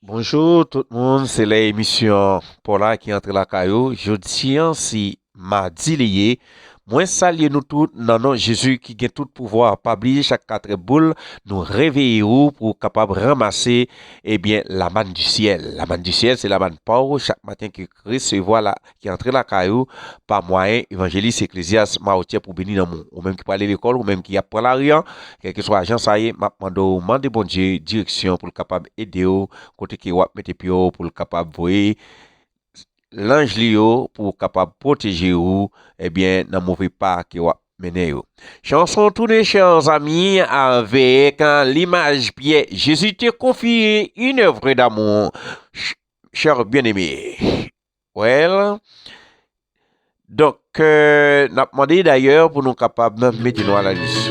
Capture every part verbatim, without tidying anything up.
Bonjou tout moun, se lè emisyon pa w la ki antre lakay ou. Jodi an se madi li ye. Mwen salye nou tout nan non Jezi ki gen tout pouvwa. Pa bliye chak katrè boul, nou reveye ou pou w kapab ranmase, ebyen, la manne du ciel. La manne du ciel, se la manne pa w chak maten ki resevwa la, ki antre lakay ou pa mwayen evanjelis Eklezyas Mawotyè pou beni nanm ou. Ou menm ki prale lekòl, ou menm ki ap pran lari an, kèlkeswa jan sa ye, m ap mande w mande Bondye direksyon pou l kapab ede w kote ke w ap mete pye w, pou l kapab voye lanj li yo pou kapab pwoteje w, ebyen, nan move pa ke w ap mennen yo. Chanson tourné, chers amis, avec, euh, l'image Pierre. Jésus te confie une œuvre d'amour. Ch-, cher bien-aimé. Well, donk, euh, n ap mande dayè pou nou kapab mete nou alanlis.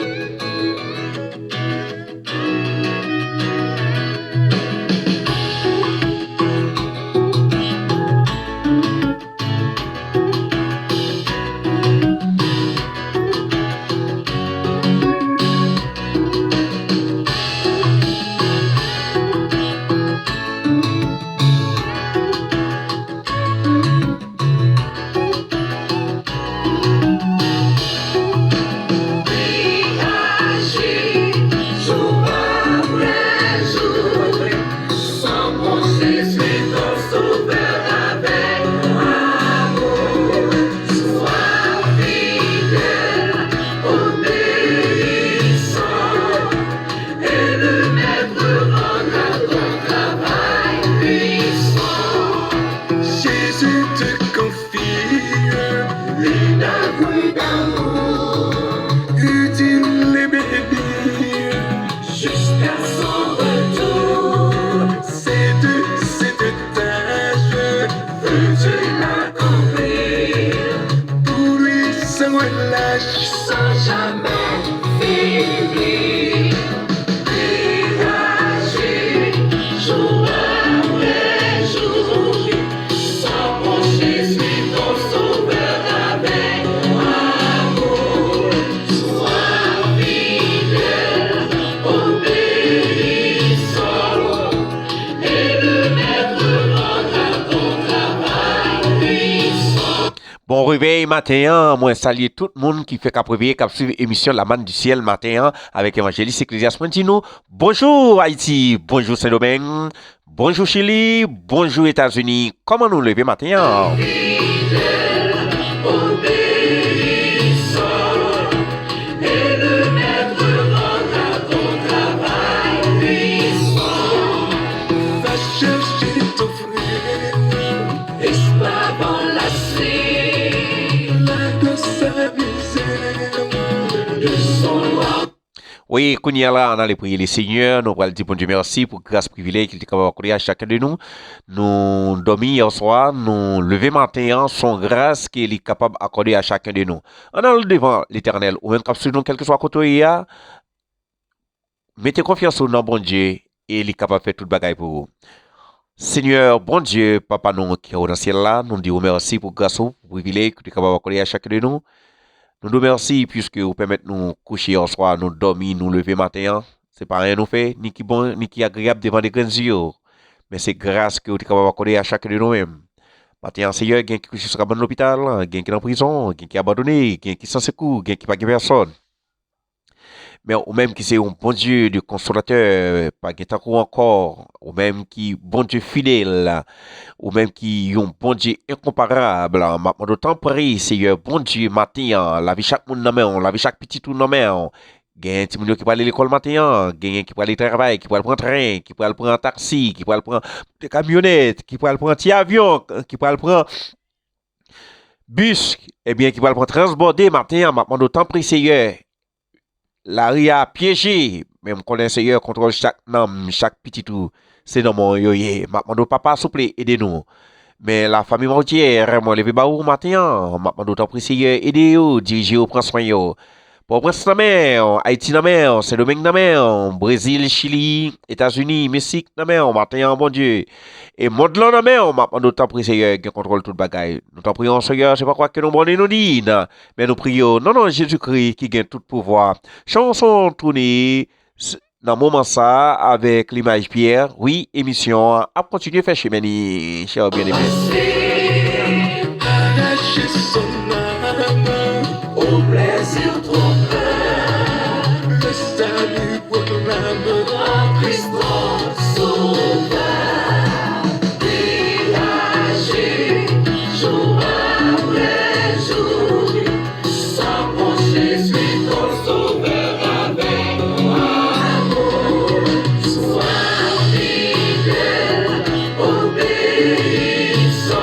Jésus te confie une œuvre d'amour, utile et bénie, jusqu'à son retour. C'est de cette tâche, veux-tu l'accomplir? Pour lui sans relâche, sans jamais faiblir. Jour après jour, sans qu'on suit ton sauveur avec amour. Sois fidèle, obéissant, et le maître rendra ton travail puissant. Bon revèy maten an, mwen salye tout moun ki fèk ap reveye, k ap swiv emisyon La Manne du Ciel maten an avèk evanjelis Eklezyas. Mwen di nou, bonjou Ayiti, bonjou Sendomeng, bonjou Chili, bonjou Etazini. Kòman nou leve maten an? Wi, kounye a la, ann ale priye Lesenyè. Nou pral di Bondye mèsi pou gras, privilèj ke li te kapab akòde a chakun de nou. Nou dòmi yè swa, nou leve maten an, se yon gras ke li kapab akòde a chakun de nou. Ann al devan Letènèl, ou menm k ap swiv nou kèlkeswa kote w ye a, mete konfyans ou nan Bondye e li kapab fè tout bagay pou ou. Senyè Bondye, Papa nou ki anwo nan syèl la, nou di w mèsi pou gras ou, pou privilèj ke w te kapab akòde a chakun de nou. Nou di w mèsi piske ou pèmèt nou kouche yè swa, nou dòmi, nou leve maten an. Se pa anyen nou fè, ni ki bon, ni ki agreyab devan de grenn zye w. Men se gras ke w te kapab akòde a chakun de nou menm. Maten an, Senyè, gen ki kouche sou kabann lopital, gen ki nan prizon, gen ki abandone, gen ki san sekou, gen ki pa gen pèsòn. Men ou menm ki se yon Bondye de konsolatè, pa gen tankou w ankò. Ou menm ki Bondye fidèl, ou menm ki yon Bondye enkonparab. M ap mande w tanpri, Senyè Bondye, maten an, lavi chak moun nan men w, lavi chak pitit ou nan men w. Genyen timoun yo ki prale lekòl maten an, genyen ki prale travay, ki pral pran tren, ki pral pran taksi, ki pral pran kamyonèt, ki pral pran ti avyon, ki pral pran bis, ebyen, ki pral pran transbòde maten an, m ap mande w tanpri, Senyè, lari a pyeje, men m konnen, Senyè, kontwòl chak nanm, chak pitit ou, se nan men w yo ye. M ap mande w, Papa, souple, ede nou. Men lafanmi Mawotyè, mwen leve ba ou maten an, m ap mande w, tanpri, Senyè, ede yo, dirije yo, pran swen yo. Pòtoprens nan men w, Ayiti nan men w, Sendomeng nan men w, Brezil, Chili, Etazini, Meksik nan men w, maten an, Bondye. E mond lan nan men w, m ap mande w, tanpri, Senyè, gen kontwòl tout bagay. Nou t ap priye w, Senyè, se pa kwak ke nou bone nou din, men nou priye w nan non Jezikri ki gen tout pouvwa. Chanson toune, s-, nan moman sa a avèk Limaj Pierre. Wi, emisyon an ap kontinye fè chemen li, chè byeneme. Arracher son âme au plaisir trompeur. Le salut proclame en Christ notre sauveur. Délassé jour après jour, s'approcher suit ton sauveur avec amour. Sois fidèle, obéissant,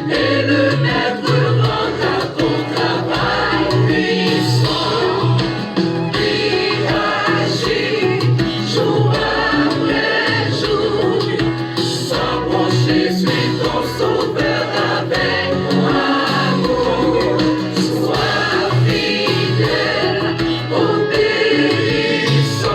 et le maître rendra ton travail puissant. Délassé jour après jour, s'approcher suit ton sauveur avec amour. Sois fidèle, obéissant,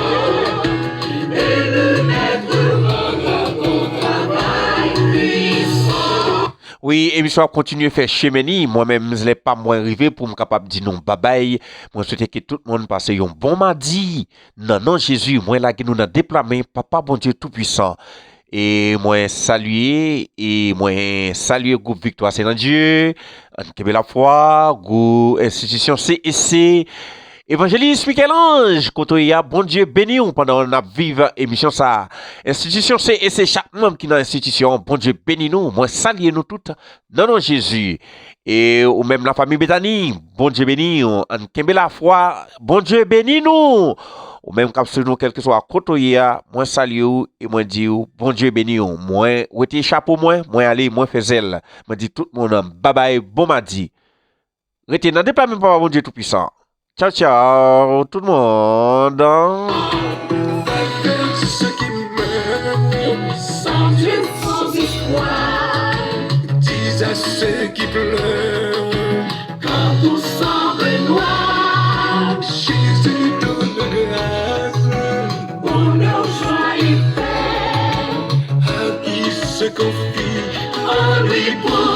et le maître rendra ton travail puissant. Wi, emisyon ap kontinye fè chemen li. Mwen menm, lè pa mwen rive pou m kapab di nou babay. Mwen swete ke tout moun pase yon bon madi. Nan non Jezi, mwen lage nou nan de pla men Papa Bondye Toupwisan. E mwen salye, e mwen salye gwoup Viktwa Se nan Dye, Ann Kenbe Lafwa, gwoup enstitisyon C E C, Evanjelis Michel-Ange, kote w ye a, Bondye beni w pandan n ap viv emisyon sa a. Enstitisyon C E C, chak manm ki nan enstitisyon an, Bondye beni nou. Mwen salye nou tout nan non Jezi. E ou menm lafanmi Betani, Bondye beni w. Ann kenbe lafwa, Bondye beni nou. Ou menm k ap swiv nou kèlkeswa kote w ye a, mwen salye w e mwen di w, Bondye beni w. Mwen wete chapo mwen, mwen ale, mwen fè zèl. Mwen di tout moun, babay, bon madi. Rete nan de pla men Papa Bondye Toupwisan. Tchaw, tchaw, tout moun. Avec ceux qui meurent sans Dieu, sans espoir. Dis à ceux qui pleurent quand tout semble noir. Jésus donne grâce, bonheur, joie et paix. À qui se confie en lui pour